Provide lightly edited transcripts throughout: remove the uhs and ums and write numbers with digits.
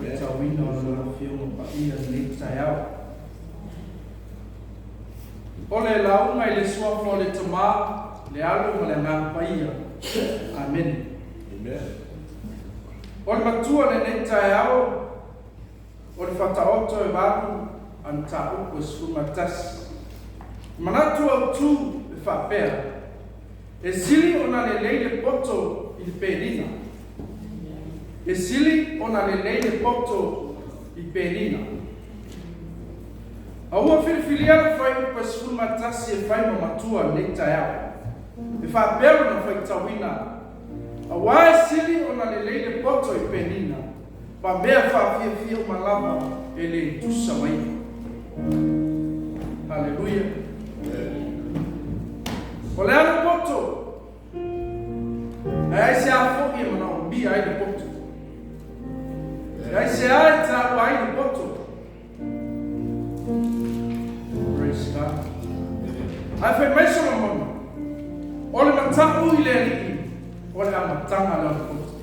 Faitauina o Lana Afioga Paia i lenei taeao. O le lauga i le Suafa o le Tama, le Alo ma le Agaga Paia. Amene. O le matua i lenei taeao, o le Faataoto e valu a mataupu e 11. Manatu autu e faapea, E sili ona lelei le poto i le penina. E sili ona lelei le poto i penina. A ua filifilia le fuaiupu e 11 e fai ma matua i lenei taeao, e faapea lona faitauina, Aua e sili ona lelei le poto i penina, ma mea faafiafia uma lava e le tusa ma ia. Haleluia! O le a le poto? Ae aisea foi e manaomia ai le poto? E aisea e taua ai le poto? Praise God. Ae fai mai Solomona, o le matapu i le Alii, o le amataga lea o le poto.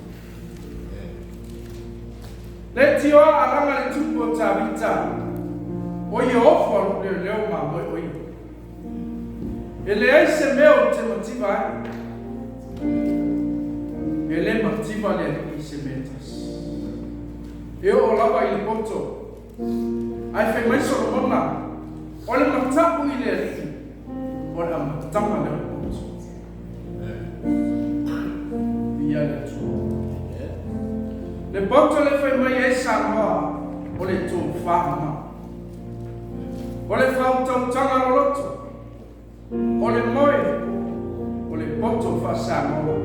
Le tioa alaga le tupu o Tavita, o Iehofa lou leoleo ma moe o ia. E leai se mea ou te mativa ai. E le mativa le Alii i se mea e tasi. E oo lava i le poto. Ae fai mai Solomona, o le matapu i le Alii, o le amataga lea o le poto. Viia le Atua. Le poto le fai mai ai Samoa, o le tofa mamao. O le faautautaga loloto, o le moe, o le poto faa-Samoa,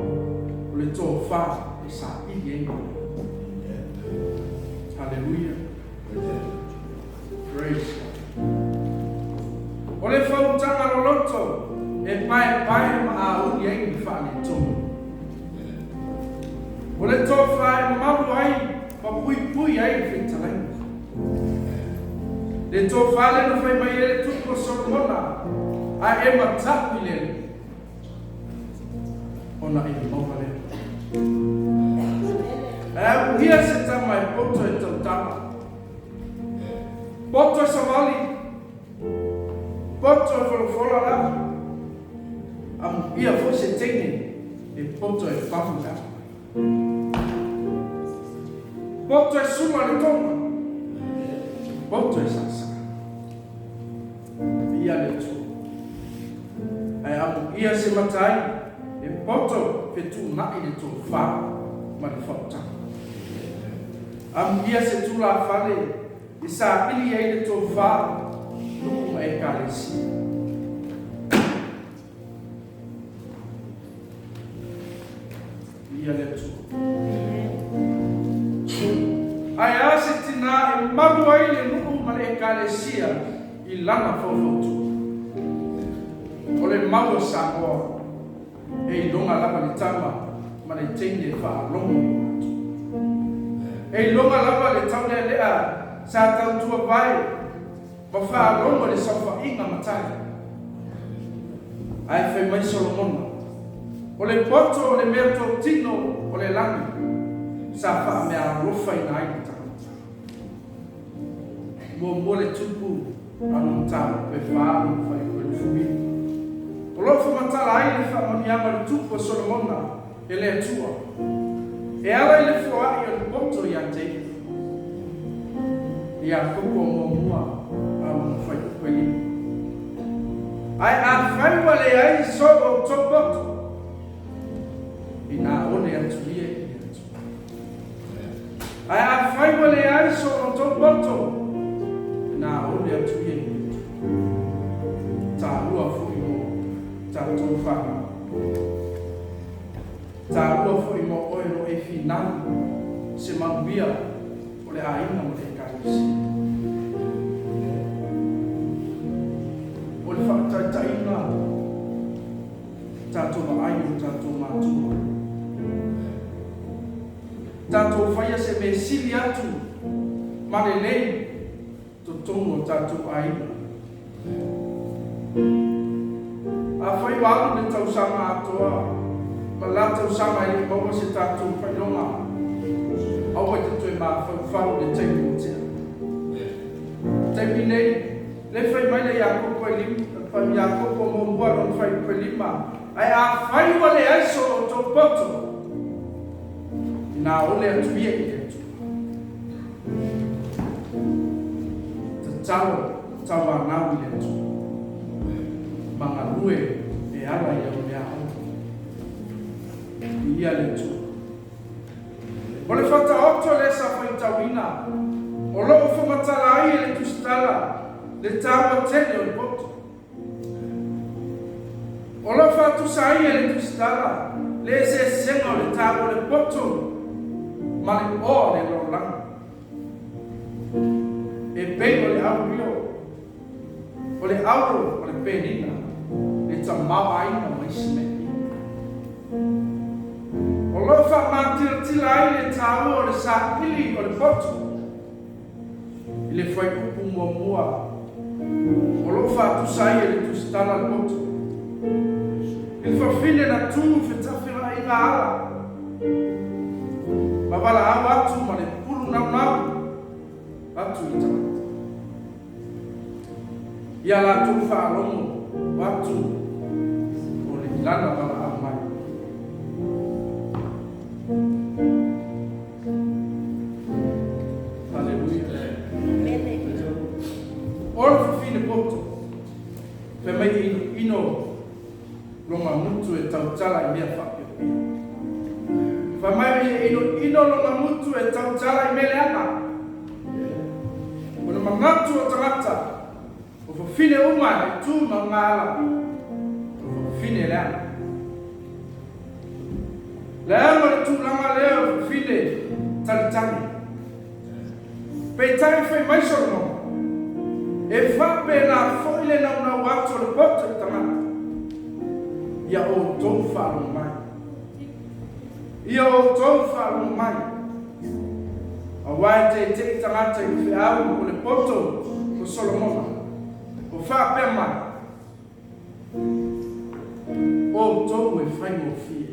o le tofa e saili ai mea. Haleluia. Praise God. O le faautaga loloto e paepae ma auli ai ni faaletonu. O le tofa e malu ai ma puipui ai le fetalaiga. Le tofa lea na fai mai ai le tupu o Solomona, a e matapu i le Alii, ona e maua lea. Ae amuia se tama e poto e tautala, poto e savali, poto e folafola lava, amuia foi se teine e poto e pamu lava. Poto e sula le tonga. Poto e sasa. Viia le Atua. Ae amuia se matai e poto fetuunai le tofa ma le faautaga. Amuia se tulafale e saili ai le tofa nuu ma Ekalesia. Viia le Atua. Ae a se tinā e malu ai le nuu ma le Ekalesia i lana faufautua? O le mau a Samoa, e iloga lava le tama ma le teine faalogo i matua. E iloga lava le taulealea sa tautua vae ma faalogo i le saofaiga matai. Ae fai mai Solomona, O le poto o le mea totino o le lagi sa faameaalofaina ai le tagata. Muamua le tupu a lona mataupu e fa lona fuaiupu e 29. O lo o faamatala ai le faamanuiaga o le tupu a Solomona e le Atua e ala i le foai o le poto ia te ia. Iakopo muamua a lona fuaiupu e lima. Ae afai ua leai so outou poto, inā one atu ia i le Atua. Ae afai ua leai so outou poto, inā one atu ia i le Atua. Taua foi mo tatou fanau. Taua foi mo oe o lo o e finau se manuia o le aiga ma le Ekalesia. O le faataitaiga, tatou vaai i o tatou matua. Tatou faia se mea sili atu ma lelei totonu o tatou aiga. Afai ua alu le tausaga atoa ma le la tausaga e le i maua se tatou faailoga, Aua e te toe mafaufau i le taimi ua tea. Taimi nei, le fai mai le Iakopo e lim, Iakopo muamua lona fuaiupu e lima, Ae afai ua leai so outou poto, ina ole atu ia i le Atua. Tatalo tauanau i le Atua, ma galue e ala i au meaola. Viia le Atua. O le Faataoto lea sa faitauina, o lo o faamatala ai e le Tusitala le taua tele o le poto. O lo o faatusa ai e le Tusitala le eseesega o le taua o le poto ma le oa o le lalolagi. E pei o le aurio, o le auro o le penina, le tamaoaiga ma isi mea. O lo o faamatilatila ai le taua o le saili o le poto i le fuaiupu muamua o lo o faatusa ai e le Tusitala le poto i le fafine na tu fetafilaiga ala ma valaau atu ma le pulu naunau atu i tagata. Ia latou faalogo atu o le lana valaau mai. Haleluia. O le fafine poto, fai mai e inoino lona gutu e tautala i mea faapiopio. Fai mai e inoino lona gutu e tautala i mea leaga. O le manatu o tagata, o fafine uma e tu ma gala, o fafine leaga. Leaga le tulaga lea o fafine talitali. Peitai fai mai Solomona, e faapena foi le naunau atu o le poto i tagata, ia outou faalogo mai. Ia outou faalogo mai. Aua e teitei tagata i le feau o le poto o Solomona, o faapea mai, Outou e faigofie.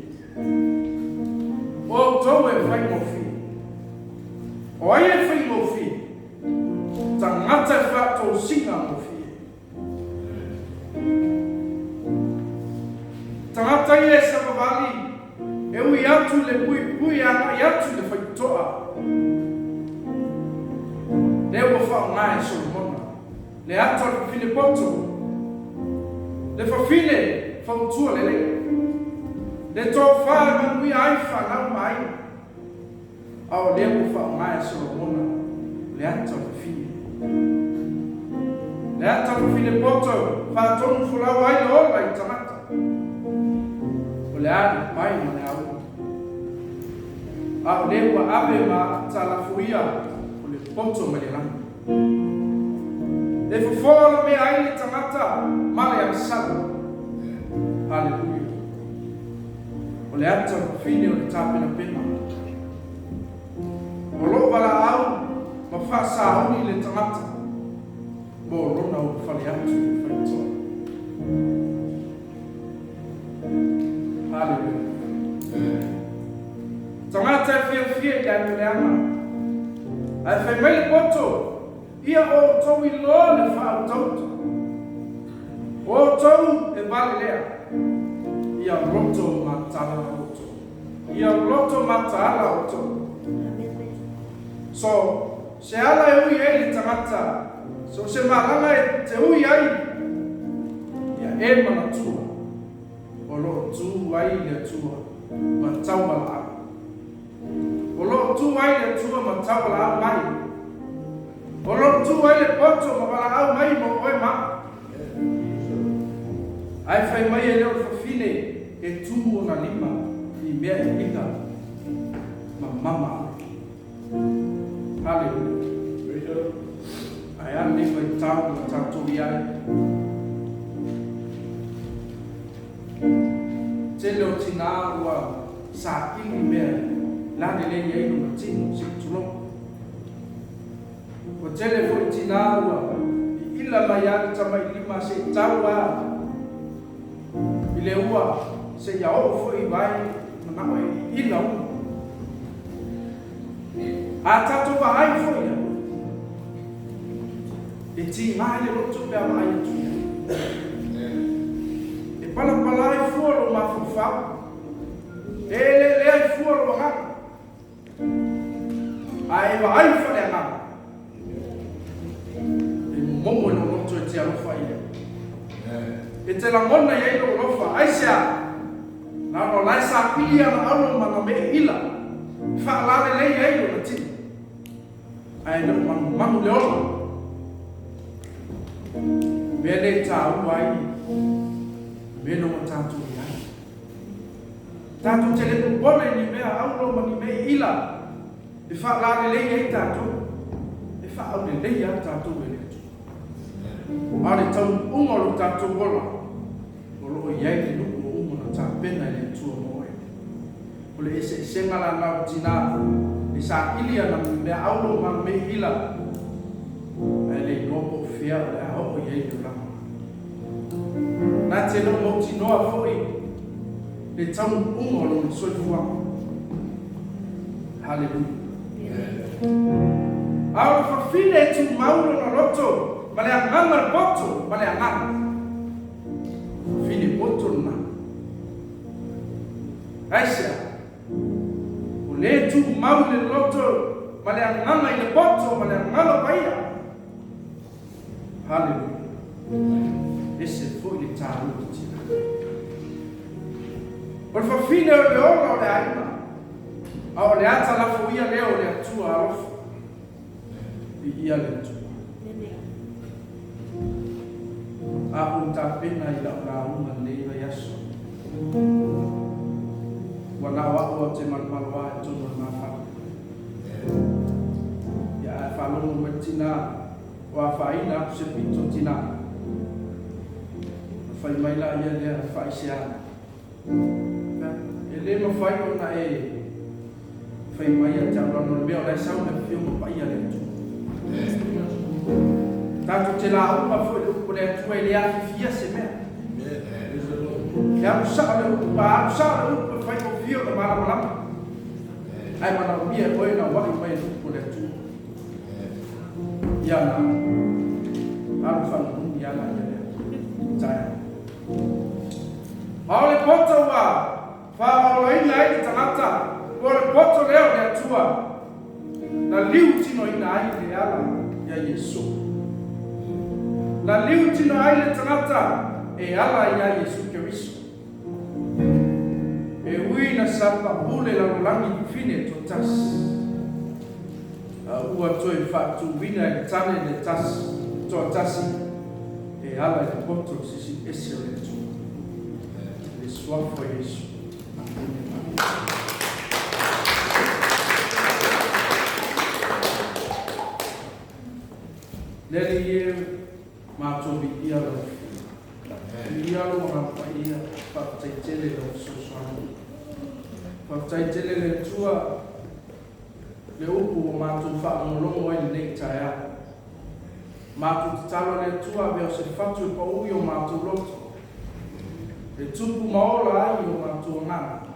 Outou e faigofie. O ai e faigofie? Tagata e faatosina gofie. Tagata ia e savavali, e ui atu i le puipui agai atu i le faitotoa. Lea ua faaaoga e Solomona le ata o le fafine poto, le fafine fautua lelei, le tofa e manuia ai fanau ma aiga. A o lea ua faaaoga e Solomona le ata o le fafine. Le ata o le fafine poto, faatonu folau ai le ola i tagata. O le a le pai ma le auli. A o lea ua ave ma atalafo ia o le poto mai le lagi. E fofo la mea ai le tagata ma le agasala. Haleluia. O le ata o le fafine o le tapenapena. O loo valaau ma faasauni le tagata mo lona ulufale atu i le faitotoa. Haleluia. Tagata e fiafia i le aniuleaga, ae fai mai le poto, ia outou iloa le faautauta. O outou e vale lea, ia loto mataala outou. Ia loto mataala outou. So se ala e ui ai le tagata, so se malaga e te ui ai, ia e manatua o lo o tu ai le Atua ma tauvalaau. O lo o tu ai le Atua ma tauvalaau mai. O lo o tu ai le poto ma valaau mai mo oe ma au. Ae fai mai e le o le fafine e tu ona lima i mea e ika ma mama ai. Haleluia. Ae a lenei vaitau ua tatou i ai? Tele o tinā ua saili mea lalelei ai lona tino, se i tulou. Ua tele foi tinā ua iila mai lava le tamailima se i tau lava i le ua seia oo foi i vae manao e iila uma. A tatou vaai foi i ai, e tiga ai le loto pe a vaai atu i ai. E palapala ai fua lou mafaufau, e eleelea ai fua lou agaga, a e vaai faaleagaga, e momomo i lou loto e te alofa i ai. E te lagona i ai lou alofa. Aisea? Na ona o la e saili ana auro ma ana mee ila e faalalelei ai lona tino, ae le o manumanu le ola. O le mea lea e taua ai le mea lea ua tatou i ai. Tatou te le popole i ni mea auro ma ni mee ila e faalalelei ai tatou, e faaaulelei lava tatou e le Atua. A o le taunuuga o lo tatou ola, O lo o i ai le nuu ua uma ona tapena e le Atua mo oe. O le eseesega la na o tina e saili ana mea auro ma ana mea ila, ae le iloa po o fea o le a oo i ai le olaga. Na te le o mautinoa foi le taunuuga o lona soifuaga. Haleluia. A o le fafine e tumau lona loto ma le agaga le poto ma le agaga. Fafine poto lena. Aisea? O lea e tumau i le loto ma le agaga i le poto ma le agaga paia. Haleluia. Ese foi le taua o tina. O le fafine o le ola o le aiga, a o le ata lafoia lea o le Atua alofa. Viia le Atua. A ou tapena i lau lauga lenei vaiaso, ua na o au ou te malomaloa i totonu o le mafala. Ia ae faalogo mai le tina ua afaina atu se pito tina. Ona fai mai laia lea, Faaisea. E le mafai ona e fai mai ia te au leaga o le mea o la e sau le Afioga Paia a le Atua. Tatou te lauga foi i le upu a le Atua e le afifia se mea. E alu sao le upu, a alu sao le upu e faigofie ona malamalama. Ae manaomia e oe ona ua'i mai le upu a le Atua. Ia na alu faanununi ala ia lea taeao. A o le poto ua faaolaina ai le tagata, po o le poto lea o le Atua na liutinoina ai le ala iā Iesu. Na liutino ai le tagata e ala iā Iesu Keriso. E ui na sapaʻu le lalolagi fafine toatasi, a ua toe faatuina e le tane le tasi toatasi e ala i le poto sisi ese o le Atua, le Suafa o Iesu. Amene. Le Alii e, matou viia lau Afioga. Viia lou Agaga Paia, faafetai tele i lau fesoasoani. Faafetai tele le Atua le upu ua matou faalogologo ai lenei taeao. Matou tatalo le Atua avea o se fatu e pau i o matou loto, e tupu ma ola ai o matou agaga,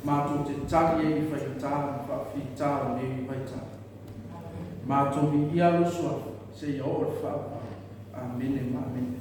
matou te tali ai i faigata ma faafita o nei vaitau. Matou viia lou Suafa seia oo i le faavavau. Amene ma amene.